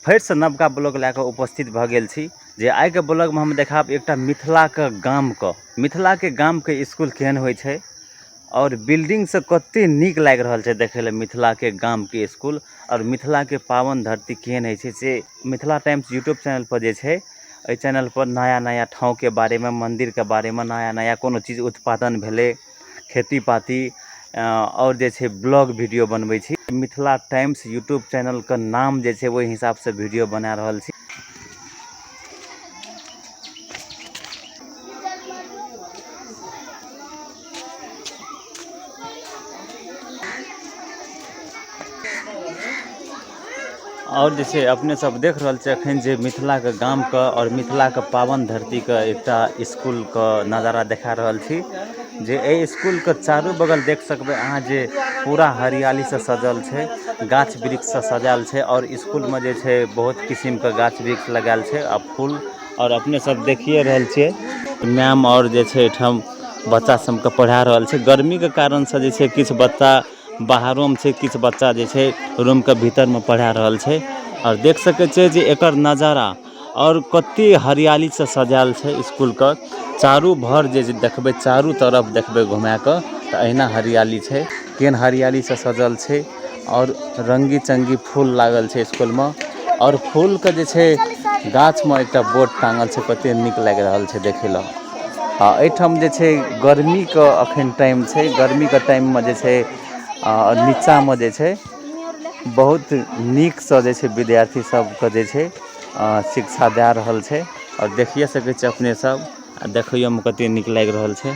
फेरसँ नवका ब्लॉग लए कऽ उपस्थित भऽ गेल छी जे आइके ब्लॉगमे हम देखायब एकटा मिथिलाके गामके मिथिलाके गामके इसकुल केहन होइ छै आओर बिल्डिंग सब कते नीक लागि रहल छै देखै लए मिथिलाके गामके इसकुल आओर मिथिलाके पावन धरती केहन होइ छै से मिथिला टाइम्स यूट्यूब चैनलपर जे छै एहि चैनलपर नया नया ठाँवके बारेमे मन्दिरके बारेमे नया नया कोनो चीज उत्पादन भेलै खेती पाती आओर जे छै ब्लॉग वीडियो बनबै छी मिथिला टाइम्स यूट्यूब चैनलके नाम जे छै ओहि हिसाबसँ वीडियो बना रहल छी। आओर जे छै अपने सब देख रहल छियै अखन जे मिथिलाके गामके आओर मिथिलाके पावन धरतीके एकटा इसकुलके नजारा देखा रहल छी जे एहि इसकुलके चारू बगल देख सकबै अहाँ जे पूरा हरियालीसँ सजल छै, गाछ वृक्षसँ सजायल छै आओर इसकुलमे जे छै बहुत किसिमके गाछ वृक्ष लगायल छै आ फूल। आओर अपने सब देखिए रहल छियै मैम आओर जे छै एहिठाम बच्चा सबके पढ़ा रहल छै। गर्मीके कारणसँ जे छै किछु बच्चा बाहरोमे छै, किछु बच्चा जे छै रूमके भीतरमे पढ़ा रहल छै। आओर देख सकै छियै जे एकर नजारा आओर कते हरियालीसँ सजायल छै इसकुलके चारू भर जे देखबै, चारू तरफ देखबै घुमाके तऽ अहिना हरियाली छै। केहन हरियालीसँ सजल छै आओर रङ्गी चङ्गी फूल लागल छै इसकुलमे आओर फूलके जे छै गाछमे एकटा बोर्ड टाँगल छै, कते नीक लागि रहल छै देखै लए। आ एहिठाम जे छै गर्मीके अखन टाइम छै, गर्मीके टाइममे जे छै नीचाँमे जे छै बहुत नीकसँ जे छै विद्यार्थी सबके जे छै शिक्षा दए रहल छै। आओर देखिए सकै छियै अपने सब आ देखैयोमे कते नीक लागि रहल छै।